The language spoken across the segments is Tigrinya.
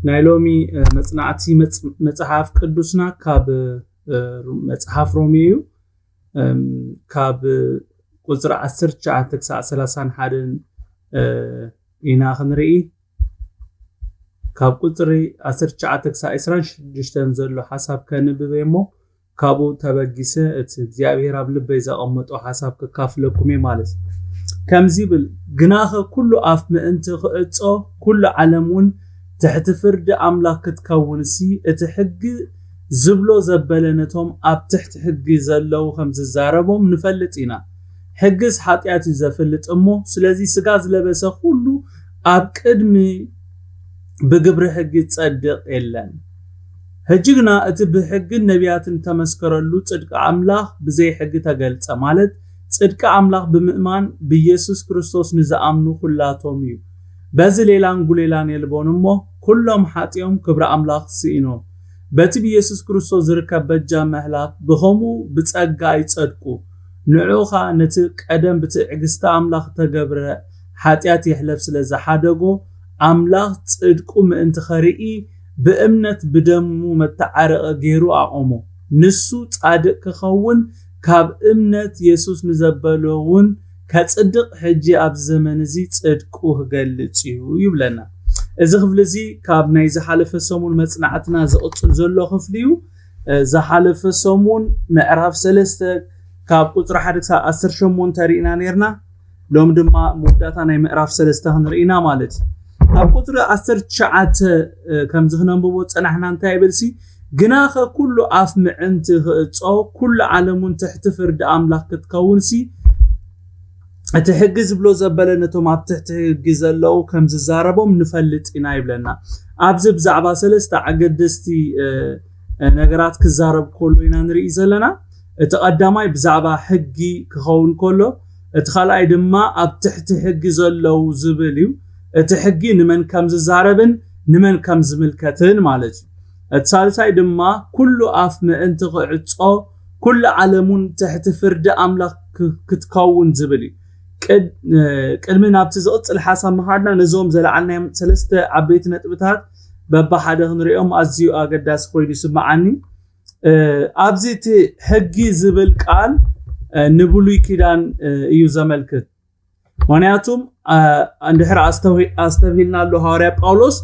ናይ ሎሚ መፅናዕቲ መፅሓፍ ቅዱስና ካብ መፅሓፍ ሮሜ እዩ። ካብ ቁፅሪ ዓሰርተ ትሽዓተ ክሳዕ ሰላሳን ሓደን ኢና ክንርኢ። ካብ ቁፅሪ ዓሰርተ ትሽዓተ ክሳዕ ዕስራን ሽዱሽተን ዘሎ ሓሳብ ከንብብ እሞ ካብኡ ተበጊሰ እቲ እግዚኣብሔር ኣብ ልበይ ዘቐመጦ ሓሳብ ክካፍለኩም እየ ማለት እዩ። ከምዚ ይብል፣ ግናኸ ኩሉ ኣፍ ምእንቲ ክእጾ ኩሉ ዓለም እውን ትሕቲ ፍርዲ ኣምላኽ ክትከውንሲ እቲ ሕጊ ዝብሎ ዘበለ ነቶም ኣብ ትሕቲ ሕጊ ዘለዉ ከም ዝዛረቦም ንፈልጥ ኢና። ሕግስ ሓጢኣት እዩ ዘፍልጥ እሞ፣ ስለዚ ስጋ ዝለበሰ ኩሉ ኣብ ቅድሚ ብግብሪ ሕጊ ጸድቕ የለን። ሕጂ ግና እቲ ብሕግን ነቢያትን ተመስከረሉ ጽድቂ ኣምላኽ ብዘይ ሕጊ ተገልጸ፣ ማለት ጽድቂ ኣምላኽ ብምእማን ብኢየሱስ ክርስቶስ ንዝኣምኑ ኩላቶም እዩ። በዚ ሌላን ጉሌላን የልቦን እሞ፣ ኩሎም ሓጢኦም ክብሪ ኣምላኽ ስኢኖም። በቲ ብኢየሱስ ክርስቶስ ዝርከብ በጃ ምሕላፍ ብኸምኡ ብጸጋ ይጸድቁ። ንዑኻ ነቲ ቀደም ብትዕግስቲ ኣምላኽ ተገብረ ሓጢኣት የሕለፍ ስለ ዝሓደጎ፣ ኣምላኽ ጽድቁ ምእንቲ ኸርኢ ብእምነት ብደሙ መተዓረቐ ገይሩ ኣቖሞ። ንሱ ጻድቕ ክኸውን ካብ እምነት የሱስ ንዘበሎ እውን ከጽድቕ ሕጂ ኣብዚ ዘመን እዚ ጽድቁ ክገልጽ እዩ ይብለና። እዚ ክፍሊ እዚ ካብ ናይ ዝሓለፈ ሰሙን መጽናዕትና ዝቕጽል ዘሎ ክፍሊ እዩ። ዝሓለፈ ሰሙን ምዕራፍ ሰለስተ ካብ ቁፅሪ ሓደ ክሳብ ዓሰርተ ሸሞንተ ርኢና ነርና። ሎም ድማ መወዳእታ ናይ ምዕራፍ ሰለስተ ክንርኢና ማለት እዩ። ኣብ ቁፅሪ ዓሰርተ ትሽዓተ ከምዚ ክነንብቦ ፀናሕና እንታይ ይብል ሲ፣ ግናኸ ኩሉ ኣፍ ምዕንቲ ክእጾ ኩሉ ዓለም እውን ትሕቲ ፍርዲ ኣምላኽ ክትከውን ሲ፣ እቲ ሕጊ ዝብሎ ዘበለ ነቶም ኣብ ትሕቲ ሕጊ ዘለዉ ከም ዝዛረቦም ንፈልጥ ኢና ይብለና። ኣብዚ ብዛዕባ ሰለስተ ኣገደስቲ ነገራት ክዛረብ ከሎ ኢና ንርኢ ዘለና። እቲ ቀዳማይ ብዛዕባ ሕጊ ክኸውን ከሎ፣ እቲ ካልኣይ ድማ ኣብ ትሕቲ ሕጊ ዘለዉ ዝብል እዩ። እቲ ሕጊ ንመን ከም ዝዛረብን ንመን ከም ዝምልከትን ማለት እዩ። እቲ ሳልሳይ ድማ ኩሉ ኣፍ ምእንቲ ክዕጾ ኩሉ ዓለም እውን ትሕቲ ፍርዲ ኣምላኽ ክትከውን ዝብል እዩ። ቅድሚ ናብቲ ዝቕፅል ሓሳብ ምኻድና ነዞም ዘለዓልናዮም ሰለስተ ዓበይቲ ነጥብታት በብሓደ ክንሪኦም ኣዝዩ ኣገዳሲ ኮይኑ ይስምዓኒ። ኣብዚ እቲ ሕጊ ዝብል ቃል ንብሉይ ኪዳን እዩ ዘመልክት። ምክንያቱም እንድሕር ኣስተብሂልና ኣሎ ሃዋርያ ጳውሎስ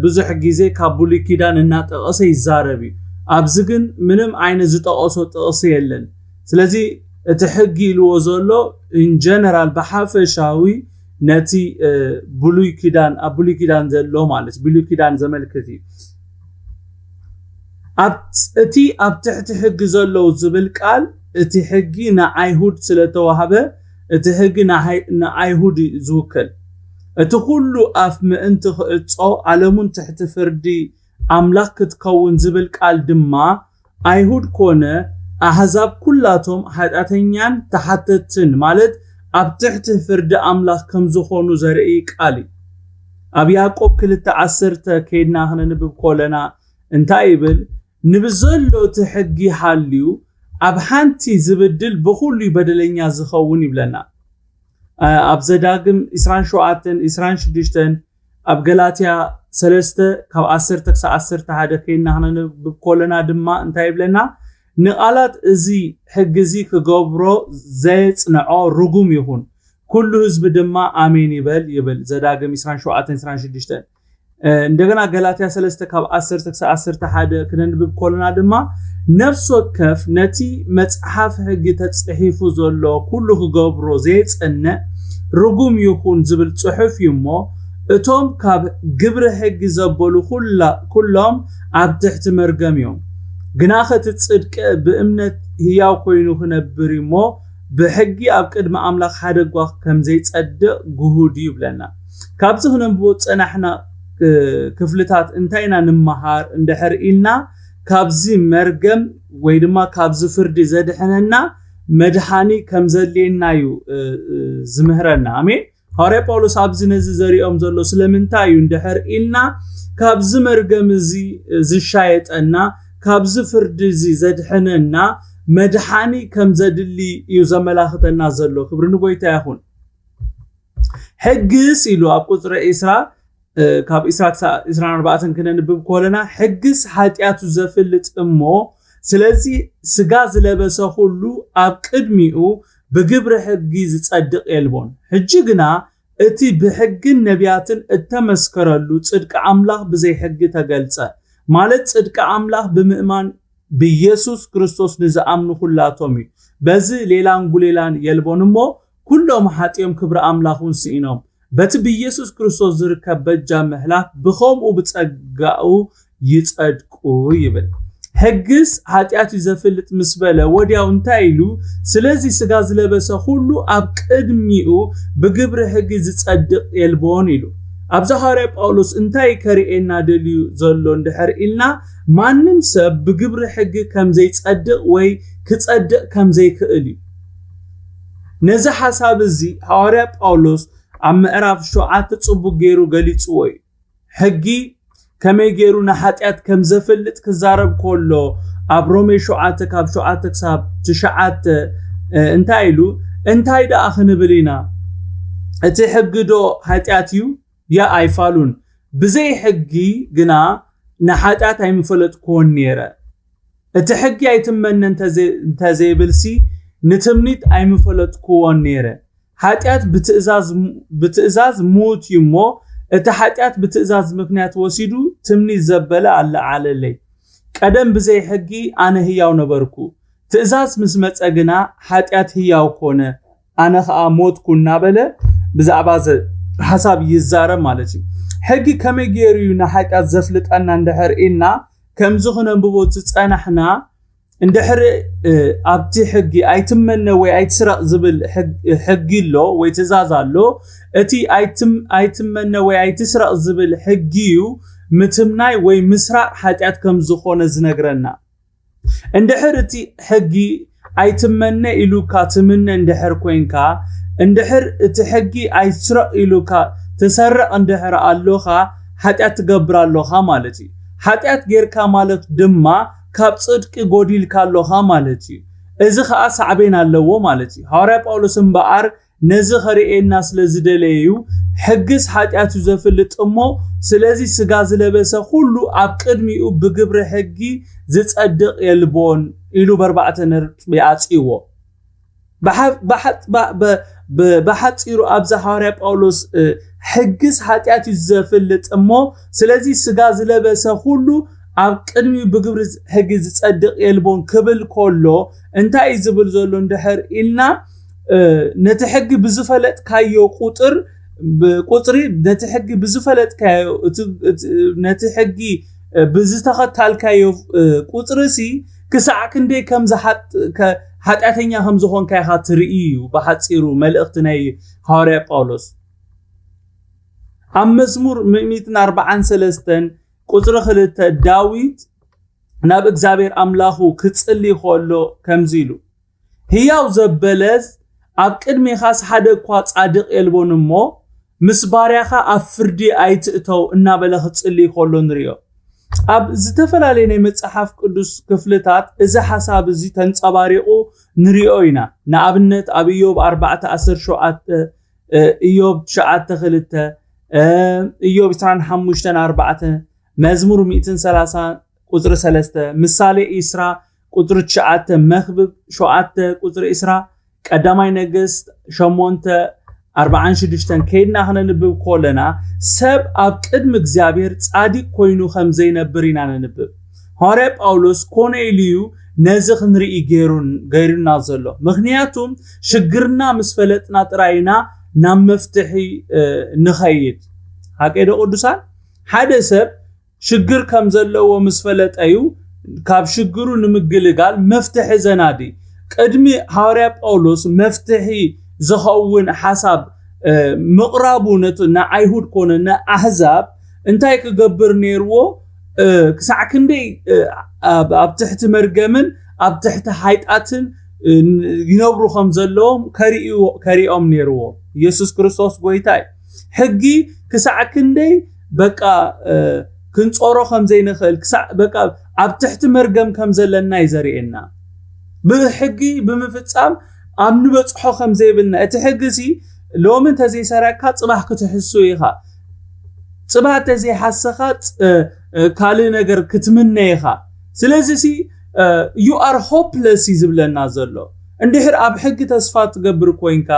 ብዙሕ ግዜ ካብ ብሉይ ኪዳን እናጠቐሰ ይዛረብ እዩ። ኣብዚ ግን ምንም ዓይነት ዝጠቐሶ ጥቕሲ የለን። ስለዚ እቲ ሕጊ ኢልዎ ዘሎ ኢንጀነራል ብሓፈሻዊ ነቲ ብሉይ ኪዳን ኣብ ብሉይ ኪዳን ዘሎ ማለት ብሉይ ኪዳን ዘመልክት እዩ። እቲ ኣብ ትሕቲ ሕጊ ዘለዉ ዝብል ቃል እቲ ሕጊ ንኣይሁድ ስለተዋህበ እቲ ሕጊ ንኣይሁድ እዩ ዝውክል። እቲ ኩሉ ኣፍ ምእንቲ ክእጾ ዓለሙን ትሕቲ ፍርዲ ኣምላኽ ክትከውን ዝብል ቃል ድማ ኣይሁድ ኮነ ኣህዛብ ኩላቶም ሓጢኣተኛን ተሓተትን ማለት ኣብ ትሕቲ ፍርዲ ኣምላኽ ከም ዝኾኑ ዘርኢ ቃል እዩ። ኣብ ያዕቆብ ክልተ ዓሰርተ ከይድና ክነንብብ ኮለና እንታይ ይብል? ንብዘሎ እቲ ሕጊ ሃልዩ ኣብ ሓንቲ ዝብድል ብኹሉ በደለኛ ዝኸውን ይብለና። ኣብ ዘዳግም ዕስራን ሸውዓተን ዕስራን ሽዱሽተን ኣብ ገላትያ ሰለስተ ካብ ዓሰርተ ክሳብ ዓሰርተ ሓደ ከይና ክነንብብ ኮለና ድማ እንታይ ይብለና? ንቓላት እዚ ሕጊ እዚ ክገብሮ ዘየጽንዖ ርጉም ይኹን፣ ኩሉ ህዝቢ ድማ ኣሜን ይበል ይብል። ዘዳግም ዕስራን ሸውዓተን ዕስራን ሽዱሽተን። እንደገና ገላትያ ሰለስተ ካብ ዓሰርተ ክሳብ ዓሰርተ ሓደ ክነንብብ ኮለና ድማ ነፍሲ ወከፍ ነቲ መጽሓፍ ሕጊ ተጽሒፉ ዘሎ ኩሉ ክገብሮ ዘየጸንዕ ርጉም ይኹን ዝብል ጽሑፍ እዩ እሞ፣ እቶም ካብ ግብሪ ሕጊ ዘበሉ ኩሎም ኣብ ትሕቲ መርገም እዮም። ግናኸ እቲ ጽድቂ ብእምነት ህያው ኮይኑ ክነብር እዩ እሞ፣ ብሕጊ ኣብ ቅድሚ ኣምላኽ ሓደ እኳ ከም ዘይጸድቕ ግሁድ እዩ ይብለና። ካብዚ ክነንብቦ ዝጸናሕና ክፍልታት እንታይ ኢና ንመሃር እንድሕር ኢልና፣ ካብዚ መርገም ወይ ድማ ካብዚ ፍርዲ ዘድሕነና መድሓኒ ከም ዘድልየና እዩ ዝምህረና። ኣሜን። ሃዋርያ ጳውሎስ ኣብዚ ነዚ ዘሪኦም ዘሎ ስለምንታይ እዩ እንድሕር ኢልና፣ ካብዚ መርገም እዚ ዝሻየጠና፣ ካብዚ ፍርዲ እዚ ዘድሕነና መድሓኒ ከም ዘድሊ እዩ ዘመላኽተና ዘሎ። ክብሪ ንጎይታ ይኹን። ሕግስ ኢሉ ኣብ ቁፅሪ ዕስራ ካብ ዕስራ ክሳብ ዕስራን ኣርባዕተን ክነንብብ ከለና፣ ሕግስ ሓጢኣቱ ዘፍልጥ እሞ፣ ስለዚ ስጋ ዝለበሰ ኩሉ ኣብ ቅድሚኡ ብግብሪ ሕጊ ዝጸድቕ የልቦን። ሕጂ ግና እቲ ብሕግን ነቢያትን እተመስከረሉ ጽድቂ ኣምላኽ ብዘይ ሕጊ ተገልጸ፣ ማለት ጽድቂ ኣምላኽ ብምእማን ብኢየሱስ ክርስቶስ ንዝኣምኑ ኩላቶም እዩ። በዚ ሌላን ጉሌላን የልቦን እሞ፣ ኩሎም ሓጢኦም ክብሪ ኣምላኽ እውን ስኢኖም፣ በቲ ብኢየሱስ ክርስቶስ ዝርከብ በጃ ምሕላፍ ብኸምኡ ብጸጋኡ ይጸድቁ ይብል። ሕግስ ሓጢኣት እዩ ዘፍልጥ ምስ በለ ወዲያው እንታይ ኢሉ? ስለዚ ስጋ ዝለበሰ ኩሉ ኣብ ቅድሚኡ ብግብሪ ሕጊ ዝጸድቕ የልቦን ኢሉ። ኣብዚ ሃዋርያ ጳውሎስ እንታይ ከርእየና ደልዩ ዘሎ እንድሕር ኢልና፣ ማንም ሰብ ብግብሪ ሕጊ ከም ዘይጸድቕ ወይ ክጸድቕ ከም ዘይክእል እዩ። ነዚ ሓሳብ እዚ ሃዋርያ ጳውሎስ ኣብ ምዕራፍ ሸውዓተ ጽቡቕ ገይሩ ገሊጽዎ እዩ። ሕጊ ከመይ ገይሩ ንሓጢኣት ከም ዘፍልጥ ክዛረብ ከሎ፣ ኣብ ሮሜ ሸውዓተ ካብ ሸውዓተ ክሳብ ትሽዓተ፣ እ፣ እንታይ ኢሉ? እንታይ ደኣ ክንብል ኢና? እቲ ሕጊ ዶ ሓጢኣት እዩ? ያ ኣይፋሉን። ብዘይ ሕጊ ግና ንሓጢኣት ኣይምፈለጥክዎን ነይረ። እቲ ሕጊ ኣይትመነ እንተዘይ-፣ እንተዘይብልሲ ንትምኒት ኣይምፈለጥክዎን ነይረ። ሓጢኣት ብትእዛዝ፣ ብትእዛዝ ምዉት እዩ እሞ፣ እቲ ሓጢኣት ብትእዛዝ ምኽንያት ወሲዱ ትምኒት ዘበለ ኣለዓለለይ። ቀደም ብዘይ ሕጊ ኣነ ህያው ነበርኩ፣ ትእዛዝ ምስ መጸ ግና ሓጢኣት ህያው ኮነ፣ ኣነ ኸኣ ሞትኩ እናበለ ብዛዕባ ዘ-፣ ሓሳብ ይዛረብ ማለት እዩ። ሕጊ ከመይ ገይሩ እዩ ንሓጢኣት ዘፍልጠና እንድሕር ኢልና ከምዚ ክነንብቦ ዝጸናሕና፣ እንድሕር፣ እ፣ ኣብቲ ሕጊ ኣይትመነ ወይ ኣይትስረቕ ዝብል ሕግ-፣ ሕጊ ኣሎ ወይ ትእዛዝ ኣሎ። እቲ ኣይትም-፣ ኣይትመነ ወይ ኣይትስረቕ ዝብል ሕጊ እዩ ምትምናይ ወይ ምስራቕ ሓጢኣት ከም ዝኾነ ዝነግረና። እንድሕር እቲ ሕጊ ኣይትመነ ኢሉካ ትምነ እንድሕር ኮይንካ፣ እንድሕር እቲ ሕጊ ኣይትስረቕ ኢሉካ ትሰርቕ እንድሕር ኣሎኻ፣ ሓጢኣት ትገብር ኣሎኻ ማለት እዩ። ሓጢኣት ጌርካ ማለት ድማ ካብ ጽድቂ ጎዲልካ ኣሎኻ ማለት እዩ። እዚ ኸኣ ሳዕቤን ኣለዎ ማለት እዩ። ሃዋርያ ጳውሎስ እምበኣር ነዚ ኸርእየና ስለ ዝደለየ እዩ፣ ሕግስ ሓጢኣት እዩ ዘፍልጥ እሞ፣ ስለዚ ስጋ ዝለበሰ ኩሉ ኣብ ቅድሚኡ ብግብሪ ሕጊ ዝጸድቕ የልቦን ኢሉ በርባዕተ ነጥቢ ኣጽይዎ። ብሓ-፣ ብሓ-፣ ብ-፣ ብ-፣ ብ-፣ ብሓጺሩ ኣብዚ ሃዋርያ ጳውሎስ፣ እ፣ ሕግስ ሓጢኣት እዩ ዘፍልጥ እሞ፣ ስለዚ ስጋ ዝለበሰ ኩሉ ኣብ ቅድሚኡ ብግብሪ ሕጊ ዝጸድቕ የልቦን ክብል ከሎ፣ እንታይ እዩ ዝብል ዘሎ እንድሕር ኢልና፣ እ፣ ነቲ ሕጊ ብዝፈለጥካዮ ቁጥር፣ ብ-፣ ቁጽሪ፣ ነቲ ሕጊ ብዝፈለጥካዮ፣ እቲ፣ እቲ፣ ነቲ ሕጊ፣ እ፣ ብዝተኸታልካዮ፣ እ፣ ቁጽሪ ሲ ክሳዕ ክንደይ ከም ዝሓጥ-፣ ከ-፣ ሓጢኣተኛ ከም ዝኾንካ ኢኻ ትርኢ እዩ ብሓጺሩ መልእኽቲ ናይ ሃዋርያ ጳውሎስ። ኣብ መዝሙር ሚእትን ኣርባዓን ሰለስተን ቁጽሪ ክልተ ዳዊት ናብ እግዚኣብሔር ኣምላኹ ክጽሊ ከሎ ከምዚ ኢሉ፣ ህያው ዘበለስ ኣብ ቅድሜኻስ ሓደ እኳ ጻድቕ የልቦን እሞ፣ ምስ ባርያኻ ኣብ ፍርዲ ኣይትእተው እናበለ ክጽሊ ከሎ ንርእዮ። ኣብ ዝተፈላለየ ናይ መጽሓፍ ቅዱስ ክፍልታት እዚ ሓሳብ እዚ ተንጸባሪቑ ንርእዮ ኢና። ንኣብነት ኣብ ኢዮብ ኣርባዕተ ዓሰርተ ሸውዓተ፣ እ፣ ኢዮብ ትሽዓተ ክልተ፣ እ፣ ኢዮብ ዕስራን ሓሙሽተን ኣርባዕተ፣ መዝሙር ሚእትን ሰላሳ ቁጽሪ ሰለስተ፣ ምሳሌ ዕስራ ቁጽሪ ትሽዓተ፣ መክብብ ሸውዓተ ቁጽሪ ዕስራ፣ ቀዳማይ ነገስት ሸሞንተ ኣርባዓን ሽዱሽተን ከይድና ክነንብብ ከለና፣ ሰብ ኣብ ቅድሚ እግዚኣብሔር ጻዲቅ ኮይኑ ከም ዘይነብር ኢና ነንብብ። ሃዋርያ ጳውሎስ ኮነ ኢሉ እዩ ነዚ ክንርኢ ገይሩን-፣ ገይሩና ዘሎ። ምኽንያቱም ሽግርና ምስ ፈለጥና ጥራይ ኢና ናብ መፍትሒ፣ እ፣ ንኸይድ። ሓቀይ ዶ ቅዱሳን? ሓደ ሰብ ሽግር ከም ዘለዎ ምስ ፈለጠ እዩ ካብ ሽግሩ ንምግልጋል መፍትሒ ዘናዲ። ቅድሚ ሃዋርያ ጳውሎስ መፍትሒ ዝኸውን ሓሳብ፣ እ፣ ምቕራቡ ነቲ ንኣይሁድ ኮነ ንኣህዛብ እንታይ ክገብር ነይርዎ? እ፣ ክሳዕ ክንደይ፣ እ፣ ኣብ፣ ኣብ ትሕቲ መርገምን ኣብ ትሕቲ ሃይጣትን፣ እ፣ ይነብሩ ከም ዘለዎም ከርእዩ-፣ ከርእዮም ነይርዎ። ኢየሱስ ክርስቶስ ጎይታ እዩ። ሕጊ ክሳዕ ክንደይ በቃ፣ እ፣ ክንጾሮ ከም ዘይንኽእል፣ ክሳዕ በቃ ኣብ ትሕቲ መርገም ከም ዘለና እዩ ዘርእየና። ብሕጊ ብምፍጻም ኣብ ንበጽሖ ከም ዘይብልና፣ እቲ ሕጊ ሲ ሎሚ እንተዘይሰረቅካ ጽባሕ ክትሕሱ ኢኻ። ጽባህ ተዘይሓሰኻ ካልእ ነገር ክትምነ ኢኻ። ስለዚ ሲ you are hopeless እዩ ዝብለና ዘሎ። እንድሕር ኣብ ሕጊ ተስፋ ትገብር ኮይንካ፣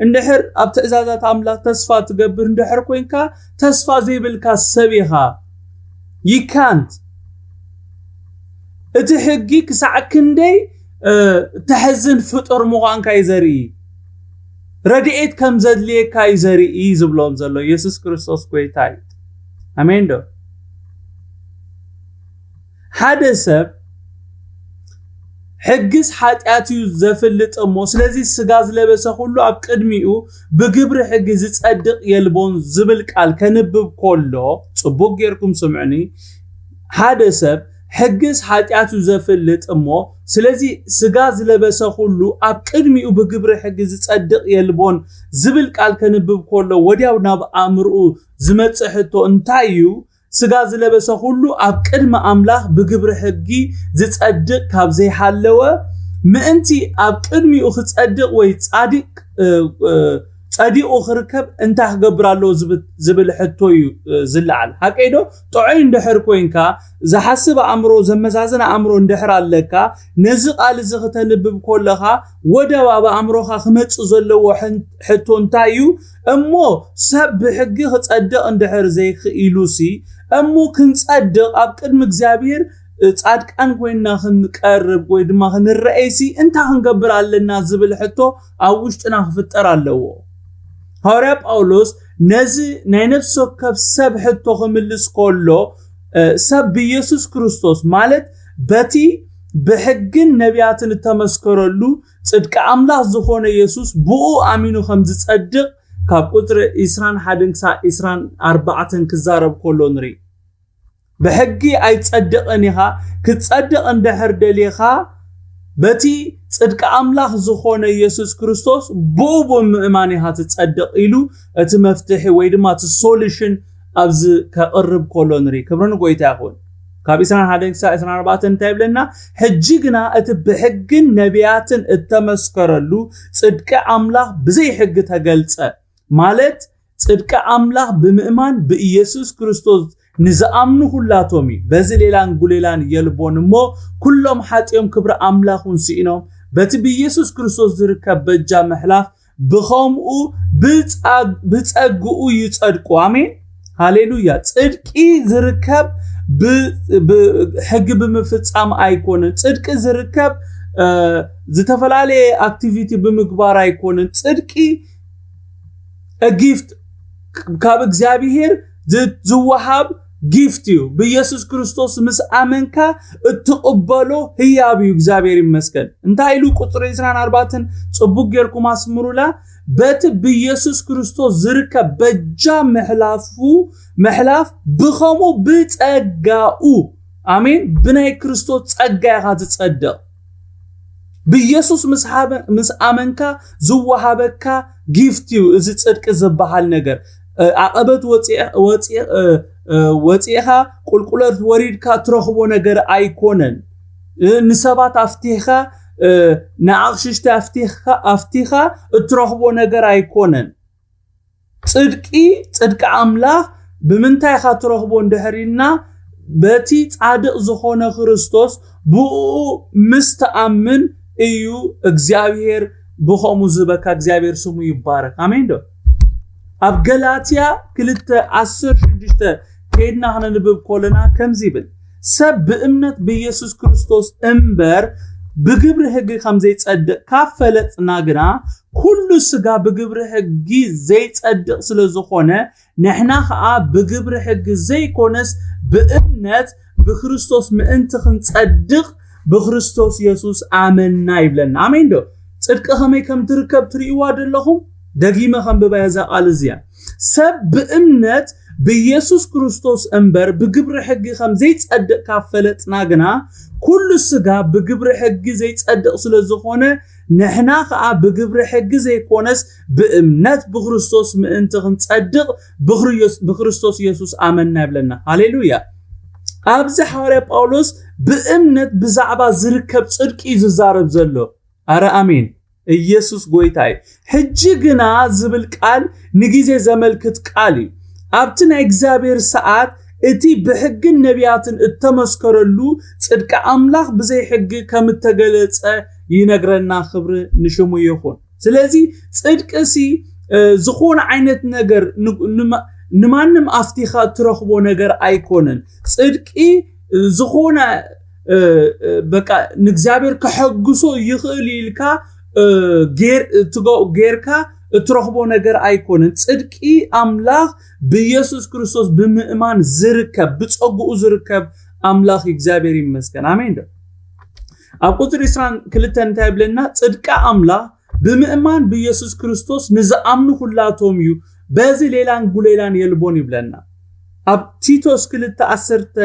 እንድሕር ኣብ ትእዛዛት ኣምላኽ ተስፋ ትገብር እንድሕር ኮይንካ፣ ተስፋ ዘይብልካ ሰብ ኢኻ። You can't። እቲ ሕጊ ክሳዕ ክንደይ ተሕዝን ፍጡር ምዃንካ እዩ ዘርኢ፣ ረድኤት ከም ዘድልየካ እዩ ዘርኢ እዩ ዝብሎም ዘሎ። ኢየሱስ ክርስቶስ ጎይታ እዩ። ኣሜን ዶ? ሓደ ሰብ ሕግስ ሓጢኣት እዩ ዘፍልጥ እሞ፣ ስለዚ ስጋ ዝለበሰ ኩሉ ኣብ ቅድሚኡ ብግብሪ ሕጊ ዝጸድቕ የልቦን ዝብል ቃል ከንብብ ከሎ፣ ጽቡቕ ጌርኩም ስምዕኒ። ሓደ ሰብ ሕግስ ሓጢኣት እዩ ዘፍልጥ እሞ፣ ስለዚ ስጋ ዝለበሰ ኩሉ ኣብ ቅድሚኡ ብግብሪ ሕጊ ዝጸድቕ የልቦን ዝብል ቃል ከንብብ ከሎ፣ ወዲያው ናብ ኣእምርኡ ዝመጽእ ሕቶ እንታይ እዩ? ስጋ ዝለበሰ ኩሉ ኣብ ቅድሚ ኣምላኽ ብግብሪ ሕጊ ዝጸድቕ ካብ ዘይሃለወ፣ ምእንቲ ኣብ ቅድሚኡ ክጸድቕ ወይ ጻድቅ ጸዲቑ ክርከብ እንታይ ክገብር ኣለዎ ዝብል ሕቶ እዩ ዝለዓል። ሓቀይ ዶ? ጥዑይ እንድሕር ኮይንካ፣ ዝሓስብ ኣእምሮ፣ ዘመዛዝን ኣእምሮ እንድሕር ኣለካ፣ ነዚ ቃል እዚ ክተንብብ ከለኻ ወደብ ኣብ ኣእምሮኻ ክመጽእ ዘለዎ ሕቶ እንታይ እዩ? እሞ ሰብ ብሕጊ ክጸድቕ እንድሕር ዘይክኢሉሲ፣ እሞ ክንጸድቕ ኣብ ቅድሚ እግዚኣብሔር ጻድቃን ኮይንና ክንቀርብ ወይ ድማ ክንረኣይሲ እንታይ ክንገብር ኣለና ዝብል ሕቶ ኣብ ውሽጥና ክፍጠር ኣለዎ። ሃዋርያ ጳውሎስ ነዚ ናይ ነፍሲ ወከፍ ሰብ ሕቶ ክምልስ ከሎ፣ ሰብ ብኢየሱስ ክርስቶስ፣ ማለት በቲ ብሕግን ነቢያትን እተመስከረሉ ጽድቂ ኣምላኽ ዝኾነ ኢየሱስ ብኡ ኣሚኑ ከም ዝጸድቕ ካብ ቁጽሪ ዕስራን ሓደን ክሳብ ዕስራን ኣርባዕተን ክዛረብ ከሎ ንርኢ። ብሕጊ ኣይትጸድቕን ኢኻ። ክትጸድቕ እንድሕር ደሊኻ፣ በቲ ጽድቂ ኣምላኽ ዝኾነ ኢየሱስ ክርስቶስ ብኡ ብምእማን ኢኻ ትጸድቕ ኢሉ እቲ መፍትሒ ወይ ድማ እቲ ሶሉሽን ኣብዚ ከቕርብ ከሎ ንርኢ። ክብሪ ንጎይታ ይኹን። ካብ ዕስራን ሓደን ክሳብ ዕስራን ኣርባዕተን እንታይ ይብለና? ሕጂ ግና እቲ ብሕግን ነቢያትን እተመስከረሉ ጽድቂ ኣምላኽ ብዘይ ሕጊ ተገልጸ፣ ማለት ጽድቂ ኣምላኽ ብምእማን ብኢየሱስ ክርስቶስ ንዝኣምኑ ኩላቶም እዩ። በዚ ሌላን ጉሌላን የልቦን እሞ፣ ኩሎም ሓጢኦም ክብሪ ኣምላኽ እውን ስኢኖም፣ በቲ ብኢየሱስ ክርስቶስ ዝርከብ በጃ ምሕላፍ ብኸምኡ ብጸግኡ ይጸድቁ። ኣሜን፣ ሃሌሉያ። ጽድቂ ዝርከብ ሕጊ ብምፍጻም ኣይኮነን። ጽድቂ ዝርከብ ዝተፈላለየ ኣክቲቪቲ ብምግባር ኣይኮነን። ጽድቂ ጊፍት ካብ እግዚኣብሔር ዝወሃብ ጊፍት እዩ። ብኢየሱስ ክርስቶስ ምስ ኣመንካ እትቕበሎ ህያብ እዩ። እግዚኣብሔር ይመስገን። እንታይ ኢሉ ቁፅሪ ዕስራን ኣርባዕተን? ፅቡቅ ጌርኩም ኣስምሩላ። በቲ ብኢየሱስ ክርስቶስ ዝርከብ በጃ ምሕላፉ ምሕላፍ ብኸምኡ ብጸጋኡ፣ ኣሜን፣ ብናይ ክርስቶስ ጸጋ ኢኻ ትጸድቕ። ብኢየሱስ ምስ ኣመንካ ዝወሃበካ ጊፍት እዩ እዚ ጽድቂ ዝበሃል ነገር። ኣቐበት ወፂእኻ ቁልቁለት ወሪድካ ትረኽቦ ነገር ኣይኮነን። ንሰባት ኣፍቲኻ ንኣቕሽሽቲ ኣፍቲኻ እትረኽቦ ነገር ኣይኮነን። ጽድቂ ጽድቂ ኣምላኽ ብምንታይ ኢኻ ትረኽቦ እንድሕር ኢልና፣ በቲ ጻድቕ ዝኾነ ክርስቶስ ብኡ ምስ ትኣምን እዩ እግዚኣብሔር ብኸምኡ ዝበካ። እግዚኣብሔር ስሙ ይባረክ። ኣሜን ዶ? ኣብ ገላትያ ክልተ ዓሰርተ ሽዱሽተ ከይድና ክነንብብ ከለና ከምዚ ይብል፣ ሰብ ብእምነት ብኢየሱስ ክርስቶስ እምበር ብግብሪ ሕጊ ከም ዘይጸድቕ ካብ ፈለጥና ግና፣ ኩሉ ስጋ ብግብሪ ሕጊ ዘይጸድቕ ስለ ዝኾነ፣ ንሕና ኸኣ ብግብሪ ሕጊ ዘይኮነስ ብእምነት ብክርስቶስ ምእንቲ ክንጸድቕ ብክርስቶስ የሱስ ኣመንና ይብለና። ኣሜን ዶ? ጽድቂ ከመይ ከም ትርከብ ትርእይዋ ደለኹም? ደጊመ ከንብባ እዛ ቃል እዚኣ። ሰብ ብእምነት ብኢየሱስ ክርስቶስ እምበር ብግብሪ ሕጊ ከም ዘይጸድቕ ካብ ፈለጥና ግና፣ ኩሉ ስጋ ብግብሪ ሕጊ ዘይጸድቕ ስለ ዝኾነ፣ ንሕና ኸኣ ብግብሪ ሕጊ ዘይኮነስ ብእምነት ብክርስቶስ ምእንቲ ክንጸድቕ ብክርዮ-፣ ብክርስቶስ የሱስ ኣመንና ይብለና። ሃሌሉያ። ኣብዚ ሓዋርያ ጳውሎስ ብእምነት ብዛዕባ ዝርከብ ጽድቂ እዩ ዝዛረብ ዘሎ። ኣረ ኣሜን። ኢየሱስ ጎይታ እዩ። ሕጂ ግና ዝብል ቃል ንግዜ ዘመልክት ቃል እዩ። ኣብቲ ናይ እግዚኣብሔር ሰዓት እቲ ብሕግን ነቢያትን እተመስከረሉ ጽድቂ ኣምላኽ ብዘይ ሕጊ ከም እተገለጸ ይነግረና። ክብሪ ንሽሙ ይኹን። ስለዚ ጽድቂ ሲ ዝኾነ ዓይነት ነገር ንማንም ኣፍቲኻ እትረኽቦ ነገር ኣይኮነን። ጽድቂ ዝኾነ በቃ ንእግዚኣብሔር ከሐግሶ ይኽእል ኢልካ ጌርካ እትረኽቦ ነገር ኣይኮነን። ጽድቂ ኣምላኽ ብኢየሱስ ክርስቶስ ብምእማን ዝርከብ፣ ብጸግኡ ዝርከብ ኣምላኽ እግዚኣብሔር ይመስገን። ኣሜን ዶ? ኣብ ቁፅሪ ዕስራን ክልተን እንታይ ይብለና? ጽድቂ ኣምላኽ ብምእማን ብኢየሱስ ክርስቶስ ንዝኣምኑ ኩላቶም እዩ፣ በዚ ሌላን ጉሌላን የልቦን ይብለና። ኣብ ቲቶስ ክልተ ዓሰርተ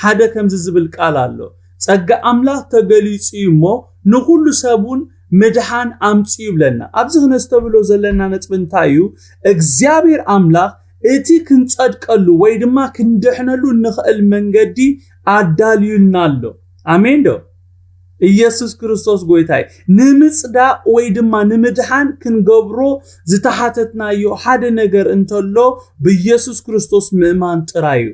ሓደ ከምዚ ዝብል ቃል ኣሎ፣ ጸጋ ኣምላኽ ተገሊጹ እዩ እሞ ንኹሉ ሰብ እውን ምድሓን ኣምጺኡ ይብለና። ኣብዚ ክነስተብሎ ዘለና ነጥቢ እንታይ እዩ? እግዚኣብሔር ኣምላኽ እቲ ክንጸድቀሉ ወይ ድማ ክንድሕነሉ እንኽእል መንገዲ ኣዳልዩልና ኣሎ። ኣሜን ዶ? ኢየሱስ ክርስቶስ ጎይታይ ንምጽዳቕ ወይ ድማ ንምድሓን ክንገብሮ ዝተሓተትናዮ ሓደ ነገር እንተሎ ብኢየሱስ ክርስቶስ ምእማን ጥራይ እዩ።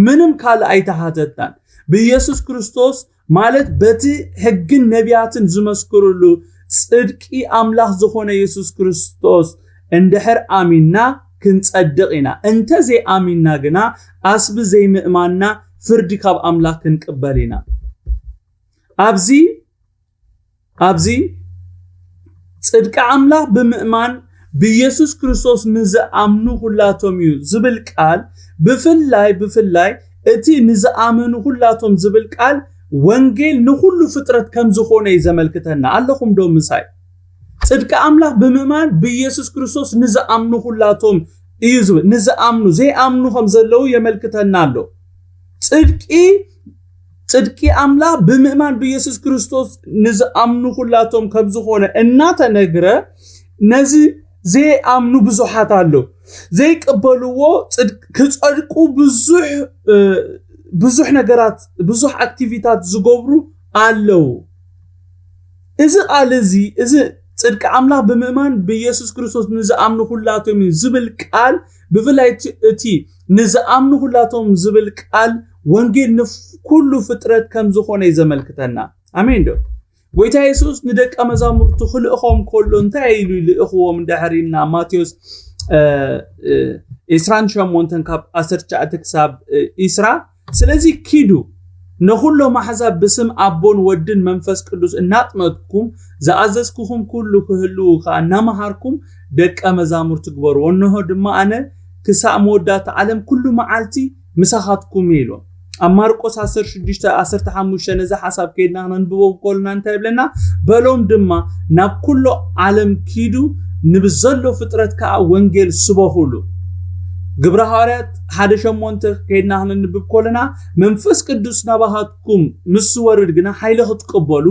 ምንም ካልእ ኣይተሓተትናን። ብኢየሱስ ክርስቶስ ማለት በቲ ሕግን ነቢያትን ዝመስክርሉ ጽድቂ ኣምላኽ ዝኾነ ኢየሱስ ክርስቶስ እንድሕር ኣሚንና ክንጸድቕ ኢና። እንተ ዘይኣሚንና ግና ኣስቢ ዘይምእማንና ፍርዲ ካብ ኣምላኽ ክንቅበል ኢና። ኣብዚ ኣብዚ ጽድቂ ኣምላኽ ብምእማን ብኢየሱስ ክርስቶስ ንዝኣምኑ ኩላቶም እዩ ዝብል ቃል ብፍላይ ብፍላይ እቲ ንዝኣመኑ ኩላቶም ዝብል ቃል ወንጌል ንኹሉ ፍጥረት ከም ዝኾነ እዩ ዘመልክተና። ኣለኹም ዶ ምሳይ? ጽድቂ ኣምላኽ ብምእማን ብኢየሱስ ክርስቶስ ንዝኣምኑ ኩላቶም እዩ ዝብል። ንዝኣምኑ፣ ዘይኣምኑ ከም ዘለዉ የመልክተና ኣሎ። ጽድቂ ጽድቂ ኣምላኽ ብምእማን ብኢየሱስ ክርስቶስ ንዝኣምኑ ኩላቶም ከም ዝኾነ እናተነግረ ነዚ ዘይኣምኑ ብዙሓት ኣለዉ። ዘይቅበልዎ ክጸድቁ ብዙሕ ብዙሕ ነገራት ብዙሕ ኣክቲቪታት ዝገብሩ ኣለዉ። እዚ ቃል እዚ እዚ ጽድቂ ኣምላኽ ብምእማን ብኢየሱስ ክርስቶስ ንዝኣምኑ ኩላቶም እዩ ዝብል ቃል ብፍላይ እቲ ንዝኣምኑ ኩላቶም ዝብል ቃል ወንጌል ንኩሉ ፍጥረት ከም ዝኾነ እዩ ዘመልክተና። ኣሜን ዶ? ጎይታ የሱስ ንደቀ መዛሙርቱ ክልእኾም ከሎ እንታይ ኢሉ ይልእኽዎም እንድሕር ኢልና ማቴዎስ ዕስራን ሸሞንተን ካብ ዓሰርተ ትሽዓተ ክሳብ ኢስራ ስለዚ ኪዱ ንኹሎም ኣሕዛብ ብስም ኣቦን ወድን መንፈስ ቅዱስ እናጥመትኩም ዝኣዘዝኩኹም ኩሉ ክህልዉ ከኣ እናመሃርኩም ደቀ መዛሙርቲ ግበሩ። እንሆ ድማ ኣነ ክሳእ መወዳእታ ዓለም ኩሉ መዓልቲ ምሳኻትኩም እየ ኢሎም። ኣብ ማርቆስ ዓሰርተ ሽዱሽተ ዓሰርተ ሓሙሽተ ነዚ ሓሳብ ከይድና ክነንብቦ ከለና እንታይ ይብለና? በሎም ድማ ናብ ኩሎ ዓለም ኪዱ ንብዘሎ ፍጥረት ከዓ ወንጌል ስበኹሉ። ግብረ ሃዋርያት ሓደ ሸሞንተ ከይድና ክነንብብ ከለና መንፈስ ቅዱስ ናባኻትኩም ምስ ዝወርድ ግና ሓይሊ ክትቅበሉ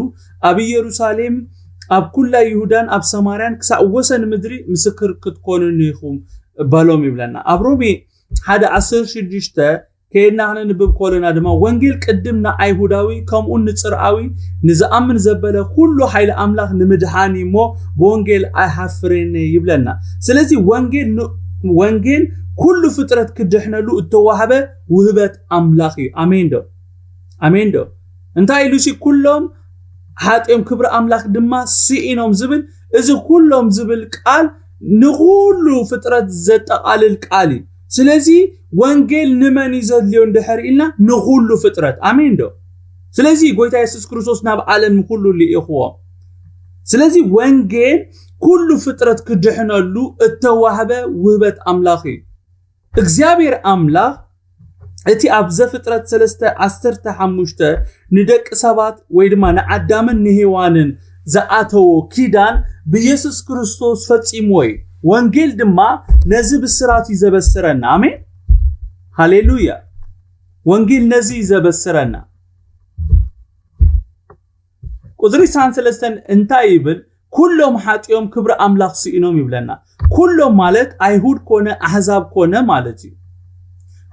ኣብ ኢየሩሳሌም ኣብ ኩላ ይሁዳን ኣብ ሰማርያን ክሳብ ወሰን ምድሪ ምስክር ክትኮኑኒ ኢኹም በሎም ይብለና። ኣብ ሮሜ ሓደ ዓሰርተ ሽዱሽተ ከየድና ክነንብብ ከለና ድማ ወንጌል ቅድም ንኣይሁዳዊ ከምኡ ንጽርኣዊ ንዝኣምን ዘበለ ኩሉ ሓይሊ ኣምላኽ ንምድሓን እዩ እሞ ብወንጌል ኣይሓፍርን ይብለና። ስለዚ ወንጌል ወንጌል ኩሉ ፍጥረት ክድሕነሉ እተዋህበ ውህበት ኣምላኽ እዩ። ኣሜን ዶ? ኣሜን ዶ? እንታይ ኢሉ ሲ ኩሎም ሓጢኦም ክብሪ ኣምላኽ ድማ ስኢኖም ዝብል እዚ ኩሎም ዝብል ቃል ንኹሉ ፍጥረት ዘጠቓልል ቃል እዩ። ስለዚ ወንጌል ንመን እዩ ዘድልዮ እንድሕር ኢልና ንኹሉ ፍጥረት። ኣሜን ዶ? ስለዚ ጎይታ የሱስ ክርስቶስ ናብ ዓለም ንኹሉ ልኢኽዎም። ስለዚ ወንጌል ኩሉ ፍጥረት ክድሕነሉ እተዋህበ ውህበት ኣምላኽ እዩ። እግዚኣብሔር ኣምላኽ እቲ ኣብ ዘፍጥረት ሰለስተ ዓሰርተ ሓሙሽተ ንደቂ ሰባት ወይ ድማ ንዓዳምን ንሄዋንን ዝኣተዎ ኪዳን ብኢየሱስ ክርስቶስ ፈጺምዎ እዩ። ወንጌል ድማ ነዚ ብስራት እዩ ዘበስረና። ኣሜን ሃሌሉያ። ወንጌል ነዚ እዩ ዘበስረና። ቁፅሪ ዕስራን ሰለስተን እንታይ ይብል? ኩሎም ሓጢኦም ክብሪ ኣምላኽ ስኢኖም ይብለና። ኩሎም ማለት ኣይሁድ ኮነ ኣሕዛብ ኮነ ማለት እዩ።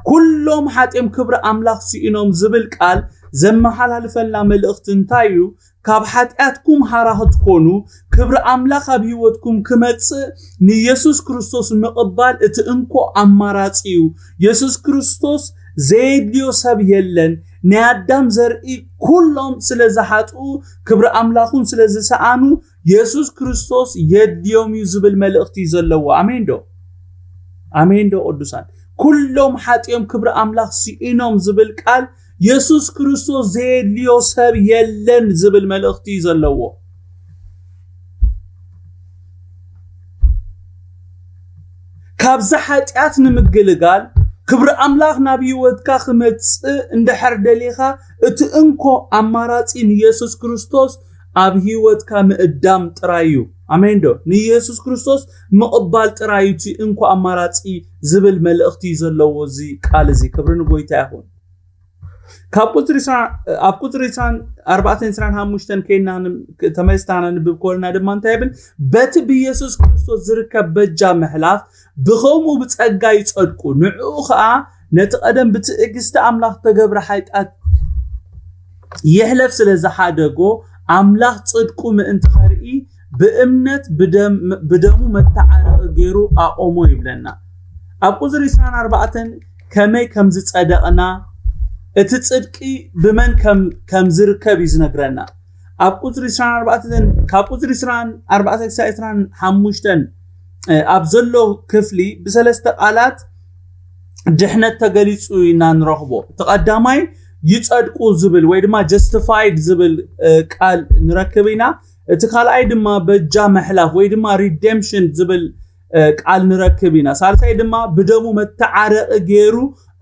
ኩሎም ሓጢኦም ክብሪ ኣምላኽ ስኢኖም ዝብል ቃል ዘመሓላልፈልና መልእኽቲ እንታይ እዩ? ካብ ሓጢኣትኩም ሓራ ክትኮኑ፣ ክብሪ ኣምላኽ ኣብ ህይወትኩም ክመጽእ፣ ንየሱስ ክርስቶስ ምቕባል እቲ እንኮ ኣማራጺ እዩ። የሱስ ክርስቶስ ዘየድልዮ ሰብ የለን። ናይ ኣዳም ዘርኢ ኩሎም ስለ ዝሓጥኡ፣ ክብሪ ኣምላኽ እውን ስለ ዝሰኣኑ፣ የሱስ ክርስቶስ የድልዮም እዩ ዝብል መልእኽቲ እዩ ዘለዎ። ኣሜን ዶ? ኣሜን ዶ ቅዱሳን? ኩሎም ሓጢኦም ክብሪ ኣምላኽ ስኢኖም ዝብል ቃል፣ የሱስ ክርስቶስ ዘየድልዮ ሰብ የለን ዝብል መልእኽቲ እዩ ዘለዎ። ካብዛ ሓጢኣት ንምግልጋል፣ ክብሪ ኣምላኽ ናብ ህይወትካ ክመጽእ እንድሕር ደሊኻ፣ እቲ እንኮ ኣማራጺ ንየሱስ ክርስቶስ ኣብ ህይወትካ ምእዳም ጥራይ እዩ። ኣሜን ዶ? ንየሱስ ክርስቶስ ምቕባል ጥራይ እዩ እቲ እንኮ ኣማራጺ ዝብል መልእኽቲ እዩ ዘለዎ እዚ ቃል እዚ። ክብሪ ንጎይታ ይኹን። ካብ ቁፅሪ ዕስራ፣ ኣብ ቁፅሪ ዕስራን ኣርባዕተን ዕስራን ሓሙሽተን ከይና ን-፣ ተመልስና ነንብብ ከለና ድማ እንታይ ይብል? በቲ ብየሱስ ክርስቶስ ዝርከብ በጃ ምሕላፍ ብኸምኡ ብጸጋ ይጸድቁ። ንዕኡ ኸኣ ነቲ ቀደም ብትዕግስቲ ኣምላኽ ተገብረ ሓጢኣት ይሕለፍ ስለ ዝሓደጎ፣ ኣምላኽ ጽድቁ ምእንቲ ኸርኢ ብእምነት ብደም-፣ ብደሙ መተዓረቒ ገይሩ ኣቖሞ ይብለና። ኣብ ቁጽሪ ዕስራን ኣርባዕተን ከመይ ከም ዝጸደቕና፣ እቲ ጽድቂ ብመን ከም፣ ከም ዝርከብ እዩ ዝነግረና። ኣብ ቁጽሪ ዕስራን ኣርባዕተን፣ ካብ ቁጽሪ ዕስራን ኣርባዕተን ክሳብ ዕስራን ሓሙሽተን፣ እ፣ ኣብ ዘሎ ክፍሊ ብሰለስተ ቃላት ድሕነት ተገሊጹ ኢና ንረኽቦ። እቲ ቀዳማይ ይጸድቁ ዝብል ወይ ድማ ጀስቲፋይድ ዝብል፣ እ፣ ቃል ንረክብ ኢና። እቲ ካልኣይ ድማ በጃ ምሕላፍ ወይ ድማ ሪደምሽን ዝብል፣ እ፣ ቃል ንረክብ ኢና። ሳልሳይ ድማ ብደሙ መተዓረቒ ገይሩ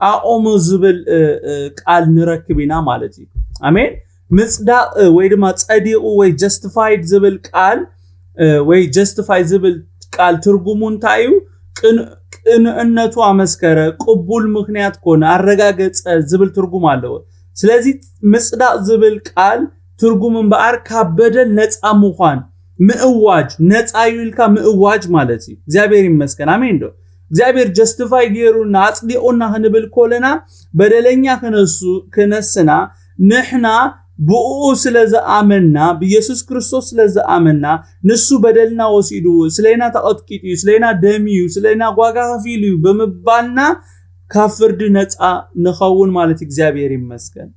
ኣቆሞ ዝብል፣ እ፣ እ፣ ቃል ንረክብ ኢና ማለት እዩ። ኣሜን። ምጽዳቕ፣ እ፣ ወይ ድማ ጸዲቑ ወይ ጀስቲፋይድ ዝብል ቃል፣ እ፣ ወይ ጀስቲፋይ ዝብል ቃል ትርጉሙ እንታይ እዩ? ቅን-፣ ቅንዕነቱ ኣመስከረ፣ ቅቡል ምኽንያት ኮነ፣ ኣረጋገጸ ዝብል ትርጉም ኣለዎ። ስለዚ ምጽዳቕ ዝብል ቃል ትርጉም እምበኣር ካብ በደል ነጻ ምዃን፣ ምእዋጅ፣ ነጻ እዩ ኢልካ ምእዋጅ ማለት እዩ። እግዚኣብሔር ይመስገን። ኣሜን ዶ? እግዚኣብሔር ጀስቲፋይ ገይሩና፣ ኣጽዲቑና ክንብል ኮለና፣ በደለኛ ክነሱ-፣ ክነስና፣ ንሕና ብእኡ ስለ ዝኣመንና፣ ብኢየሱስ ክርስቶስ ስለ ዝኣመንና፣ ንሱ በደልና ወሲዱ፣ ስለና ተቐጥቂጡ እዩ፣ ስለና ደምዩ፣ ስለና ዋጋ ከፊሉ እዩ ብምባልና ካብ ፍርዲ ነጻ ንኸውን ማለት እዩ። እግዚኣብሔር ይመስገን።